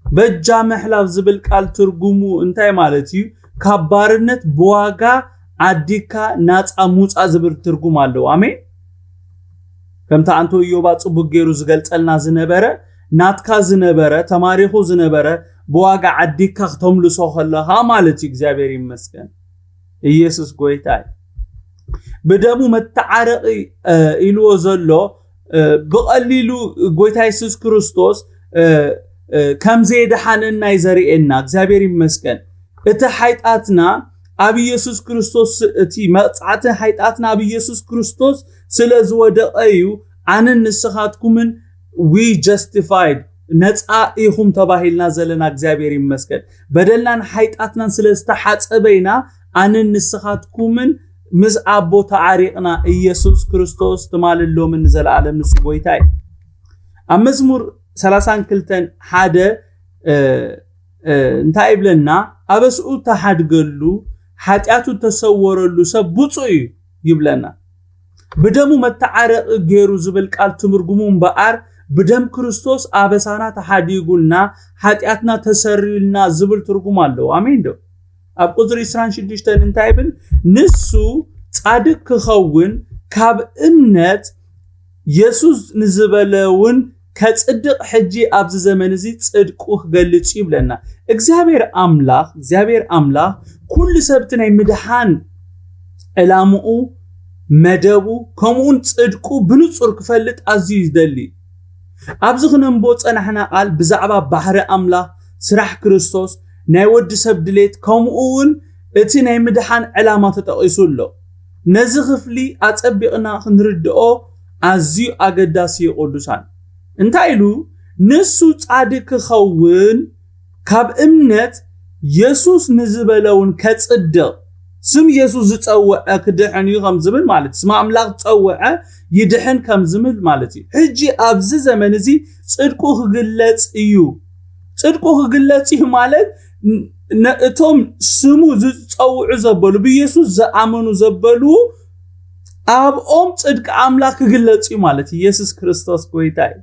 በጃ ምሕላፍ ዝብል ቃል ትርጉሙ እንታይ ማለት እዩ? ካብ ባርነት ብዋጋ ዓዲግካ ናጻ ምውጻእ ዝብል ትርጉም ኣለዎ። ኣሜን። ከምቲ ኣንቶ ኢዮባ ጽቡቅ ገይሩ ዝገልጸልና ዝነበረ፣ ናትካ ዝነበረ፣ ተማሪኹ ዝነበረ ብዋጋ ዓዲግካ ክተምልሶ ከለኻ ማለት እዩ። እግዚኣብሔር ይመስገን። ኢየሱስ ጎይታ እዩ። ብደሙ መተዓረቒ፣ እ፣ ኢልዎ ዘሎ፣ እ፣ ብቐሊሉ ጎይታ የሱስ ክርስቶስ፣ እ፣ እ፣ ከም ዘየድሓነና እዩ ዘርእየና። እግዚኣብሔር ይመስገን። እቲ ሓይጣትና ኣብ ኢየሱስ ክርስቶስ፣ እቲ መቕጻዕቲ ሓይጣትና ኣብ ኢየሱስ ክርስቶስ ስለ ዝወደቐ እዩ ኣንን ንስኻትኩምን we justified፣ ነጻ ኢኹም ተባሂልና ዘለና። እግዚኣብሔር ይመስገን። በደልናን ሓይጣትናን ስለ ዝተሓጸበ ኢና ኣንን ንስኻትኩምን ምስ ኣቦ ተዓሪቕና። ኢየሱስ ክርስቶስ ትማልን ሎምን ንዘለኣለም ንሱ ጎይታ እዩ። ኣብ መዝሙር ሰላሳን ክልተን ሓደ፣ እ፣ እ፣ እንታይ ይብለና? ኣበስኡ ተሓድገሉ፣ ሓጢኣቱ ተሰወረሉ ሰብ ብፁዕ እዩ ይብለና። ብደሙ መተዓረቒ ገይሩ ዝብል ቃል ትርጉሙ እምበኣር ብደም ክርስቶስ ኣበሳና ተሓዲጉልና፣ ሓጢኣትና ተሰሪዩልና ዝብል ትርጉም ኣለዎ። ኣሜን ዶ? ኣብ ቁጽሪ ዕስራን ሽዱሽተን እንታይ ይብል? ንሱ ጻድቅ ክኸውን ካብ እምነት የሱስ ንዝበለ እውን ከጽድቕ ሕጂ ኣብዚ ዘመን እዚ ጽድቁ ክገልጽ እዩ ይብለና። እግዚኣብሔር ኣምላኽ፣ እግዚኣብሔር ኣምላኽ ኩሉ ሰብ እቲ ናይ ምድሓን ዕላምኡ፣ መደቡ፣ ከምኡውን ጽድቁ ብንጹር ክፈልጥ ኣዝዩ ይደሊ። ኣብዚ ክነንብቦ ጸናሕና ቃል ብዛዕባ ባህሪ ኣምላኽ፣ ስራሕ ክርስቶስ፣ ናይ ወዲ ሰብ ድሌት፣ ከምኡ እውን እቲ ናይ ምድሓን ዕላማ ተጠቒሱ ኣሎ። ነዚ ክፍሊ ኣጸቢቕና ክንርድኦ ኣዝዩ ኣገዳሲ እዩ ቅዱሳን። እንታይ ኢሉ? ንሱ ጻድቅ ክኸውን ካብ እምነት የሱስ ንዝበለ እውን ከጽድቕ፣ ስም የሱስ ዝጸውዐ ክድሕን እዩ ከም ዝብል ማለት እዩ። ስም ኣምላኽ ዝጸውዐ ይድሕን ከም ዝብል ማለት እዩ። ሕጂ ኣብዚ ዘመን እዚ ጽድቁ ክግለጽ እዩ። ጽድቁ ክግለጽ እዩ ማለት ን- ን- እቶም ስሙ ዝጸውዑ ዘበሉ፣ ብኢየሱስ ዝኣመኑ ዘበሉ ኣብኦም ጽድቂ ኣምላኽ ክግለጽ እዩ ማለት እዩ። ኢየሱስ ክርስቶስ ጎይታ እዩ።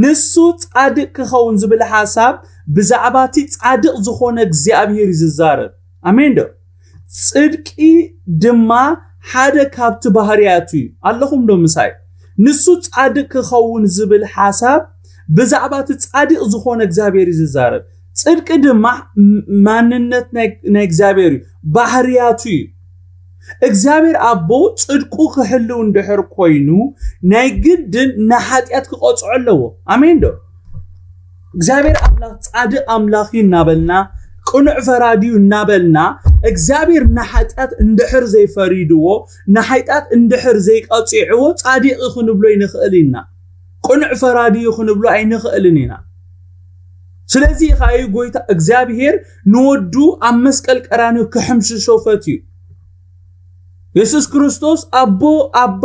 ንሱ ጻድቅ ክኸውን ዝብል ሓሳብ ብዛዕባ እቲ ጻድቅ ዝኾነ እግዚኣብሔር እዩ ዝዛረብ። ኣሜን ዶ? ጽድቂ ድማ ሓደ ካብቲ ባህርያቱ እዩ። ኣለኹም ዶ ምሳይ? ንሱ ጻድቅ ክኸውን ዝብል ሓሳብ ብዛዕባ እቲ ጻድቅ ዝኾነ እግዚኣብሔር እዩ ዝዛረብ። ጽድቂ ድማ ም- ማንነት ናይ ናይ እግዚኣብሔር እዩ፣ ባህርያቱ እዩ። እግዚኣብሔር ኣቦ ጽድቁ ክህልው እንድሕር ኮይኑ ናይ ግድን ንሓጢኣት ክቐጽዖ ኣለዎ። ኣሜን ዶ? እግዚኣብሔር ኣምላኽ ጻድቅ ኣምላኽ እዩ እናበልና ቅኑዕ ፈራዲ እዩ እናበልና እግዚኣብሔር ንሓጢኣት እንድሕር ዘይፈሪድዎ ንሓጢኣት እንድሕር ዘይቀጺዕዎ ጻድቅ እዩ ክንብሎ ይንኽእል ኢና። ቅኑዕ ፈራዲ እዩ ክንብሎ ኣይንኽእልን ኢና። ስለዚ ኸዓ እዩ ጎይታ እግዚኣብሔር ንወዱ ኣብ መስቀል ቀራንዮ ክሕምሽሾ ፈትዩ። የሱስ ክርስቶስ ኣቦ ኣባ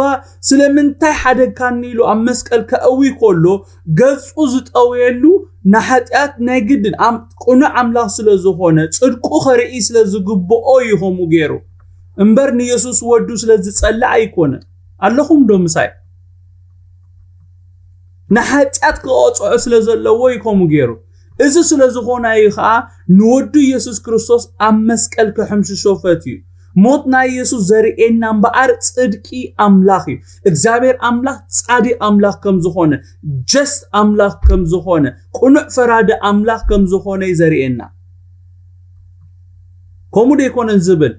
ስለምንታይ ሓደግካኒ ኢሉ ኣብ መስቀል ከእዊ ከሎ ገጹ ዝጠውየሉ ንሓጢኣት ናይ ግድን ኣም- ቅኑዕ ኣምላኽ ስለ ዝኾነ ጽድቁ ኸርኢ ስለ ዝግብኦ እዩ ከምኡ ገይሩ እምበር ንየሱስ ወዱ ስለ ዝጸልእ ኣይኮነን። ኣለኹም ዶ ምሳይ? ንሓጢኣት ክቐጽዖ ስለ ዘለዎ እዩ ከምኡ ገይሩ። እዚ ስለ ዝኾነ እዩ ኸዓ ንወዱ ኢየሱስ ክርስቶስ ኣብ መስቀል ክሕምሽሾ ፈትዩ። ሞት ናይ ኢየሱስ ዘርእየና እምበኣር ጽድቂ ኣምላኽ እዩ። እግዚኣብሔር ኣምላኽ ጻድቅ ኣምላኽ ከም ዝኾነ፣ ጀስት ኣምላኽ ከም ዝኾነ፣ ቅኑዕ ፈራዲ ኣምላኽ ከም ዝኾነ እዩ ዘርእየና። ከምኡ ዶ ኣይኮነን ዝብል?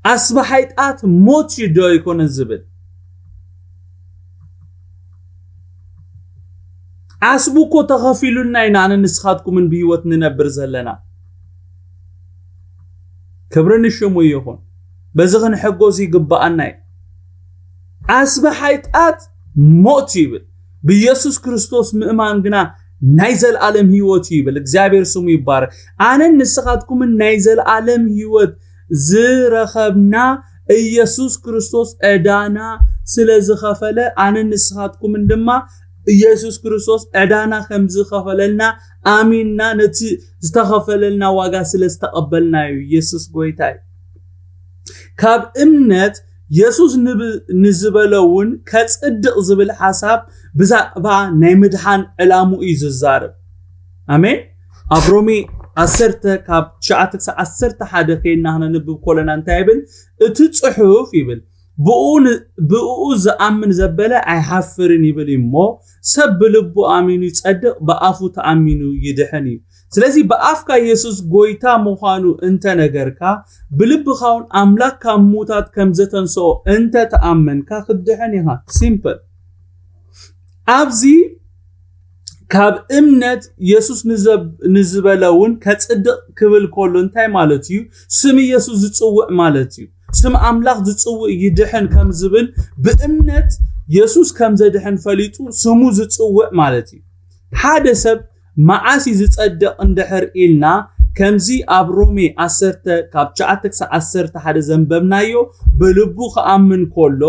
ኣስቢ ሓይጣት ሞት እዩ ዶ ኣይኮነን ዝብል? ዓስቡ እኮ ተኸፊሉና ኢና ኣነ ንስኻትኩምን ብህይወት ንነብር ዘለና። ክብሪ ንሽሙ ይኹን። በዚ ክንሕጎስ ይግብኣና እዩ። ዓስቢ ሓይጣት ሞት ይብል። ብኢየሱስ ክርስቶስ ምእማን ግና ናይ ዘለኣለም ህይወት እዩ ይብል። እግዚኣብሔር ስሙ ይባረክ። ኣነን ንስኻትኩምን ናይ ዘለኣለም ህይወት ዝረኸብና ኢየሱስ ክርስቶስ ዕዳና ስለ ዝኸፈለ ኣነን ንስኻትኩምን ድማ ኢየሱስ ክርስቶስ ዕዳና ከም ዝኸፈለልና ኣሚንና ነቲ ዝተኸፈለልና ዋጋ ስለ ዝተቐበልና እዩ። ኢየሱስ ጎይታ እዩ። ካብ እምነት የሱስ ንብ- ንዝበለ እውን ከጽድቕ ዝብል ሓሳብ ብዛዕባ ናይ ምድሓን ዕላሙ እዩ ዝዛረብ። ኣሜን። ኣብ ሮሜ ዓሰርተ ካብ ትሽዓተ ክሳብ ዓሰርተ ሓደ ከይና ክነንብብ ኮለና እንታይ ይብል? እቲ ጽሑፍ ይብል ብኡ ን- ብእኡ ዝኣምን ዘበለ ኣይሓፍርን ይብል እዩ እሞ ሰብ ብልቡ ኣሚኑ ይጸድቕ ብኣፉ ተኣሚኑ ይድሕን እዩ። ስለዚ ብኣፍካ የሱስ ጎይታ ምዃኑ እንተነገርካ ብልብኻ እውን ኣምላኽ ካብ ምዉታት ከም ዘተንስኦ እንተ ተኣመንካ ክትድሕን ኢኻ። ሲምፕል። ኣብዚ ካብ እምነት የሱስ ንዘብ- ንዝበለ እውን ከጽድቕ ክብል ከሎ እንታይ ማለት እዩ? ስም የሱስ ዝጽውዕ ማለት እዩ። ስም ኣምላኽ ዝጽውዕ ይድሕን ከም ዝብል ብእምነት የሱስ ከም ዘድሕን ፈሊጡ ስሙ ዝጽውዕ ማለት እዩ። ሓደ ሰብ መዓስ እዩ ዝጸድቕ እንድሕር ኢልና ከምዚ ኣብ ሮሜ ዓሰርተ ካብ ትሽዓተ ክሳብ ዓሰርተ ሓደ ዘንበብናዮ ብልቡ ክኣምን ከሎ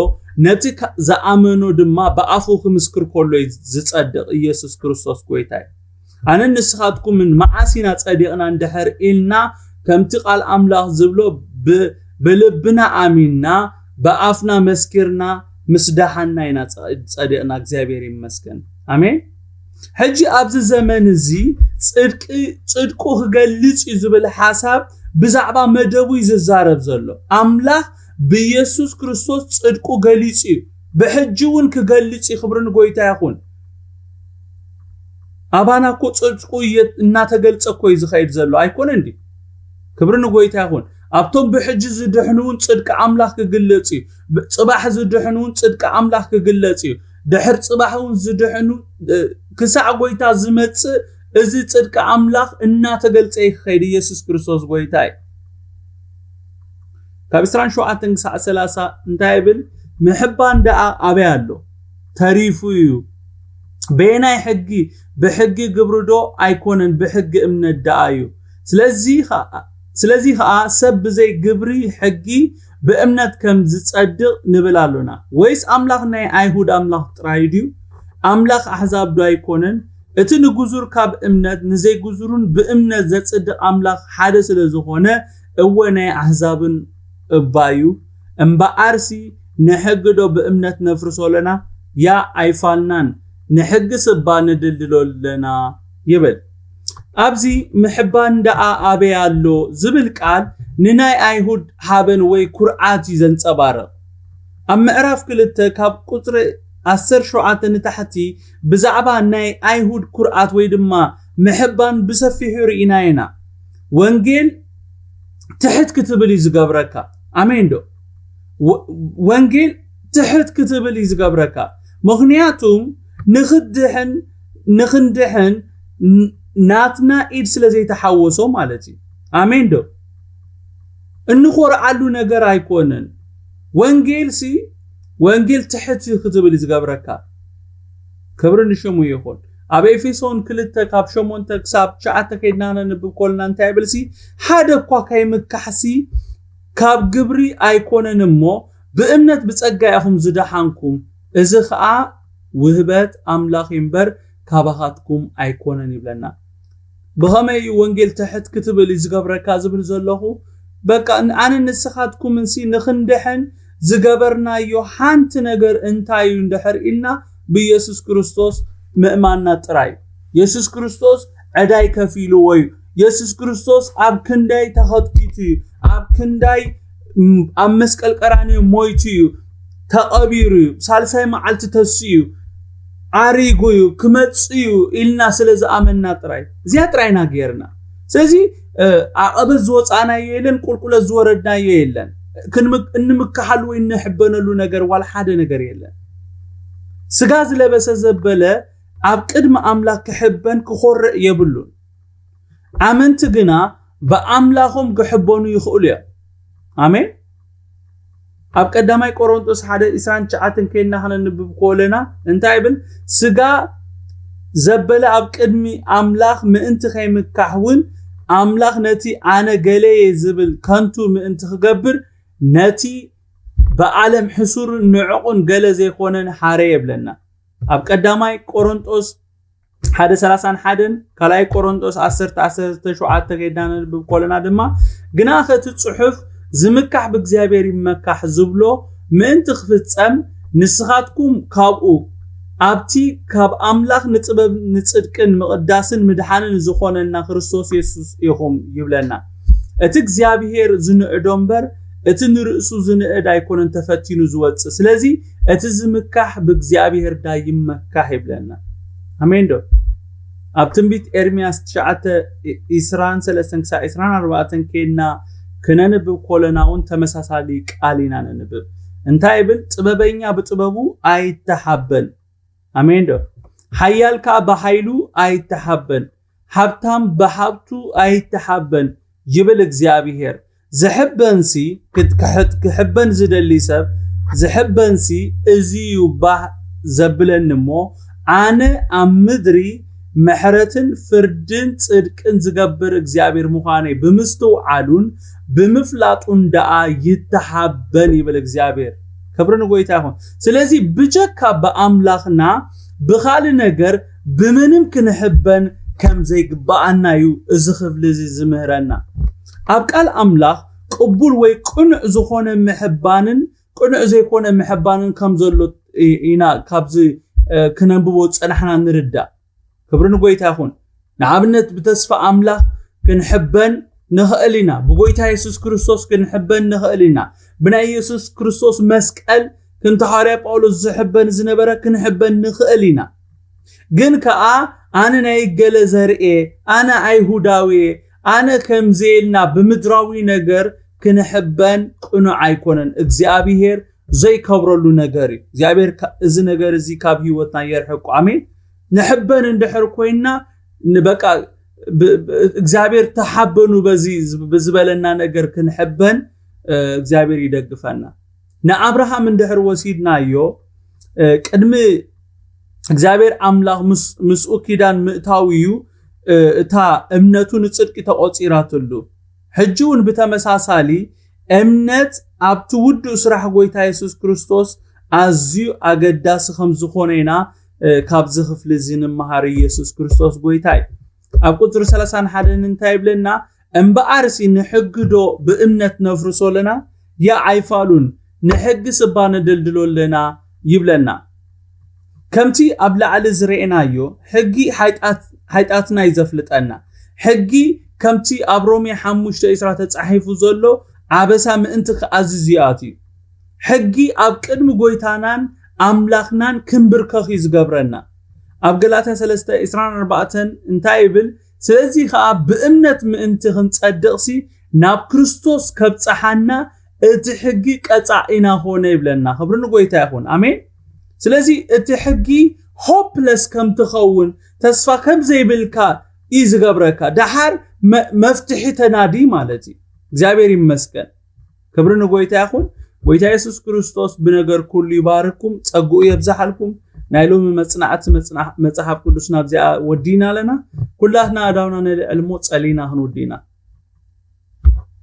ነቲ ዝኣመኖ ድማ ብኣፉ ክምስክር ከሎ እዩ ዝጸድቕ። ኢየሱስ ክርስቶስ ጎይታ እዩ። ኣነን ንስኻትኩምን መዓስ ኢና ጸዲቕና እንድሕር ኢልና ከምቲ ቃል ኣምላኽ ዝብሎ ብ- ብልብና ኣሚንና ብኣፍና መስኪርና ምስ ደሓንና ኢና ጸ- ጸዲቕና። እግዚኣብሔር ይመስገን። ኣሜን። ሕጂ ኣብዚ ዘመን እዚ ጽድቂ ጽድቁ ክገልጽ እዩ ዝብል ሓሳብ ብዛዕባ መደቡ እዩ ዝዛረብ ዘሎ። ኣምላኽ ብኢየሱስ ክርስቶስ ጽድቁ ገሊጹ እዩ። ብሕጂ እውን ክገልጽ እዩ። ክብሪ ንጎይታ ይኹን። ኣባና እኮ ጽድቁ እየ- እናተገልጸ እኮ እዩ ዝኸይድ ዘሎ ኣይኮነን ድዩ? ክብሪ ንጎይታ ይኹን። ኣብቶም ብሕጂ ዝድሕኑ እውን ጽድቂ ኣምላኽ ክግለጽ እዩ። ብ- ጽባሕ ዝድሕኑ እውን ጽድቂ ኣምላኽ ክግለጽ እዩ። ድሕር ጽባሕ እውን ዝድሕኑ እ፣ ክሳዕ ጎይታ ዝመጽእ እዚ ጽድቂ ኣምላኽ እናተገልጸ እዩ ክኸይድ። ኢየሱስ ክርስቶስ ጎይታ እዩ። ካብ ዕስራን ሸውዓተን ክሳዕ ሰላሳ እንታይ ይብል? ምሕባን ደኣ ኣበይ ኣሎ? ተሪፉ እዩ። በየናይ ሕጊ? ብሕጊ ግብሪ ዶ ኣይኮነን፣ ብሕጊ እምነት ደኣ እዩ። ስለዚ ኸኣ- ስለዚ ኸኣ ሰብ ብዘይ ግብሪ ሕጊ ብእምነት ከም ዝጸድቕ ንብል ኣሎና። ወይስ ኣምላኽ ናይ ኣይሁድ ኣምላኽ ጥራይ ድዩ? ኣምላኽ ኣሕዛብ ዶ ኣይኮነን? እቲ ንግዙር ካብ እምነት ንዘይግዙርን ብእምነት ዘጽድቕ ኣምላኽ ሓደ ስለ ዝኾነ፣ እወ ናይ ኣህዛብን እባ እዩ። እምበኣርሲ ንሕጊ ዶ ብእምነት ነፍርሶ ኣለና? ያ ኣይፋልናን፣ ንሕግስ እባ ንድልድሎ ኣለና ይብል። ኣብዚ ምሕባን ደኣ ኣበይ ኣሎ ዝብል ቃል ንናይ ኣይሁድ ሃበን ወይ ኩርዓት እዩ ዘንጸባርቕ። ኣብ ምዕራፍ ክልተ ካብ ቁጽሪ ዓሰርተ ሸውዓተ ንታሕቲ ብዛዕባ ናይ ኣይሁድ ኩርዓት ወይ ድማ ምሕባን ብሰፊሑ ርኢና ኢና። ወንጌል ትሕት ክትብል እዩ ዝገብረካ። ኣሜን ዶ? ወ- ወንጌል ትሕት ክትብል እዩ ዝገብረካ። ምኽንያቱም ንኽድሕን ንኽንድሕን ን- ናትና ኢድ ስለ ዘይተሓወሶ ማለት እዩ። ኣሜን ዶ? እንኾርዓሉ ነገር ኣይኮነን። ወንጌል ሲ ወንጌል ትሕት ክትብል እዩ ዝገብረካ። ክብሪ ንሽሙ ይኹን። ኣብ ኤፌሶን ክልተ ካብ ሸሞንተ ክሳብ ትሽዓተ ከይድና ነንብብ ኮልና እንታይ ይብል ሲ? ሓደ እኳ ከይምካሕሲ ካብ ግብሪ ኣይኮነን እሞ ብእምነት ብጸጋ ኢኹም ዝደሓንኩም፣ እዚ ኸኣ ውህበት ኣምላኽ እዩ እምበር ካባኻትኩም ኣይኮነን ይብለና። ብኸመይ እዩ ወንጌል ትሕት ክትብል እዩ ዝገብረካ ዝብል ዘለኹ? በቃ ኣነ ንስኻትኩምንሲ ንኽንድሕን ዝገበርናዮ ሓንቲ ነገር እንታይ እዩ እንድሕር ኢልና ብኢየሱስ ክርስቶስ ምእማንና ጥራይ። ኢየሱስ ክርስቶስ ዕዳይ ከፊልዎ እዩ። ኢየሱስ ክርስቶስ ኣብ ክንዳይ ተኸትኪቱ እዩ። ኣብ ክንዳይ ኣብ መስቀል ቀራንዮ ሞይቱ እዩ፣ ተቐቢሩ እዩ፣ ሳልሳይ መዓልቲ ተስኡ እዩ፣ ዓሪጉ እዩ፣ ክመጽእ እዩ ኢልና ስለ ዝኣመንና ጥራይ፣ እዚኣ ጥራይና ጌርና። ስለዚ ኣቐበት ዝወፃእናዮ የለን፣ ቁልቁለት ዝወረድናዮ የለን። እንምክሓሉ ወይ እንሕበነሉ ነገር ዋላ ሓደ ነገር የለን። ስጋ ዝለበሰ ዘበለ ኣብ ቅድሚ ኣምላኽ ክሕበን ክኾርዕ የብሉን። ኣመንቲ ግና ብኣምላኾም ክሕበኑ ይኽእሉ እዮም። ኣሜን። ኣብ ቀዳማይ ቆሮንጦስ ሓደ ዕስራን ትሽዓተን ከይድና ክነንብብ ከለና እንታይ ይብል? ስጋ ዘበለ ኣብ ቅድሚ ኣምላኽ ምእንቲ ከይምካሕ እውን ኣምላኽ ነቲ ኣነ ገለየ ዝብል ከንቱ ምእንቲ ክገብር ነቲ ብዓለም ሕሱርን ንዕቑን ገለ ዘይኮነን ሓረ የብለና። ኣብ ቀዳማይ ቆሮንጦስ ሓደ ሰላሳን ሓደን ካልኣይ ቆሮንጦስ ዓሰርተ ዓሰርተ ሸውዓተ ከይድና ነንብብ ከለና ድማ ግና ከቲ ጽሑፍ ዝምካሕ ብእግዚኣብሔር ይመካሕ ዝብሎ ምእንቲ ክፍጸም ንስኻትኩም ካብኡ ኣብቲ ካብ ኣምላኽ ንጥበብ ንጽድቅን ምቕዳስን ምድሓንን ዝኾነና ክርስቶስ የሱስ ኢኹም ይብለና። እቲ እግዚኣብሔር ዝንእዶ እምበር እቲ ንርእሱ ዝንእድ ኣይኮነን ተፈቲኑ ዝወጽእ። ስለዚ እቲ ዝምካሕ ብእግዚኣብሔር ዳ ይመካሕ ይብለና። ኣሜን ዶ? ኣብ ትንቢት ኤርምያስ ትሽዓተ፣ ዒስራን ሰለስተን ክሳብ ዒስራን ኣርባዕተን ከይድና ክነንብብ ከለና እውን ተመሳሳሊ ቃል ኢና ነንብብ። እንታይ ይብል? ጥበበኛ ብጥበቡ ኣይተሓበን። ኣሜን ዶ? ሓያል ከኣ ብሓይሉ ኣይተሓበን፣ ሃብታም ብሃብቱ ኣይተሓበን ይብል እግዚኣብሔር። ዝሕበንሲ ክሕበን ዝደሊ ሰብ ዝሕበንሲ እዚ እዩ ባህ ዘብለኒ እሞ ኣነ ኣብ ምድሪ ምሕረትን ፍርድን ጽድቅን ዝገብር እግዚኣብሔር ምዃነይ ብምስትውዓሉን ብምፍላጡን ደኣ ይተሓበን ይብል እግዚኣብሔር። ክብሪ ንጎይታ ይኹን። ስለዚ ብጀካ ብኣምላኽና ብኻልእ ነገር ብምንም ክንሕበን ከም ዘይግብኣና እዩ እዚ ክፍሊ እዚ ዝምህረና። ኣብ ቃል ኣምላኽ ቅቡል ወይ ቅኑዕ ዝኾነ ምሕባንን ቅኑዕ ዘይኮነ ምሕባንን ከም ዘሎ ኢና ካብዚ ክነንብቦ ዝጸናሕና ንርዳእ። ክብሪ ንጎይታ ይኹን። ንኣብነት ብተስፋ ኣምላኽ ክንሕበን ንኽእል ኢና። ብጎይታ የሱስ ክርስቶስ ክንሕበን ንኽእል ኢና። ብናይ የሱስ ክርስቶስ መስቀል ከምቲ ሃዋርያ ጳውሎስ ዝሕበን ዝነበረ ክንሕበን ንኽእል ኢና። ግን ከኣ ኣነ ናይ ገለ ዘርኤ፣ ኣነ ኣይሁዳዊ፣ ኣነ ከምዚ ኢልና ብምድራዊ ነገር ክንሕበን ቅኑዕ ኣይኮነን። እግዚኣብሔር ዘይከብረሉ ነገር እዩ። እግዚኣብሔር እዚ ነገር እዚ ካብ ህይወትና የርሕቁ። ኣሜን። ንሕበን እንድሕር ኮይና ንበቃ እግዚኣብሔር ተሓበኑ በዚ ዝበለና ነገር ክንሕበን እግዚኣብሔር ይደግፈና። ንኣብርሃም እንድሕር ወሲድናዮ ቅድሚ እግዚኣብሔር ኣምላኽ ምስኡ ኪዳን ምእታው እዩ እታ እምነቱ ንጽድቂ ተቆጺራትሉ። ሕጂ እውን ብተመሳሳሊ እምነት ኣብቲ ውዱእ ስራሕ ጎይታ የሱስ ክርስቶስ ኣዝዩ ኣገዳሲ ከም ዝኾነ ኢና እ፣ ካብዚ ክፍሊ እዚ ንምሃር ኢየሱስ ክርስቶስ ጎይታ እዩ። ኣብ ቁፅሪ ሰላሳን ሓደን እንታይ ይብለና? እምበኣርሲ ንሕጊ ዶ ብእምነት ነፍርሶ ኣለና? ያ ኣይፋሉን፣ ንሕጊ ስባ ነደልድሎ ኣለና ይብለና። ከምቲ ኣብ ላዕሊ ዝረኤናዮ ሕጊ ሓይጣት-፣ ሓይጣትና እዩ ዘፍልጠና። ሕጊ ከምቲ ኣብ ሮሜ ሓሙሽተ ዕስራ ተጻሒፉ ዘሎ ኣበሳ ምእንቲ ክኣዝዝ ይኣት እዩ። ሕጊ ኣብ ቅድሚ ጎይታናን ኣምላኽናን ክንብርከኽ እዩ ዝገብረና። ኣብ ገላትያ ሰለስተ ዕስራን ኣርባዕተን እንታይ ይብል? ስለዚ ኸዓ ብእምነት ምእንቲ ክንጸድቕሲ ናብ ክርስቶስ ከብጽሓና እቲ ሕጊ ቀጻዒና ኾነ ይብለና። ክብሪ ንጎይታ ይኹን። ኣሜን። ስለዚ እቲ ሕጊ ሆፕለስ ከም ትኸውን፣ ተስፋ ከም ዘይብልካ እዩ ዝገብረካ። ደሓር መ-፣ መፍትሒ ተናዲ ማለት እዩ። እግዚኣብሔር ይመስገን። ክብሪ ንጎይታ ይኹን። ጎይታ የሱስ ክርስቶስ ብነገር ኩሉ ይባርኩም፣ ጸግኡ የብዝሓልኩም። ናይ ሎሚ መጽናዕቲ መጽና-፣ መጽሓፍ ቅዱስና ኣብዚኣ ወዲና ኣለና። ኩላትና ኣዳውና ነልዕል እሞ ጸሊና ክንውዲና።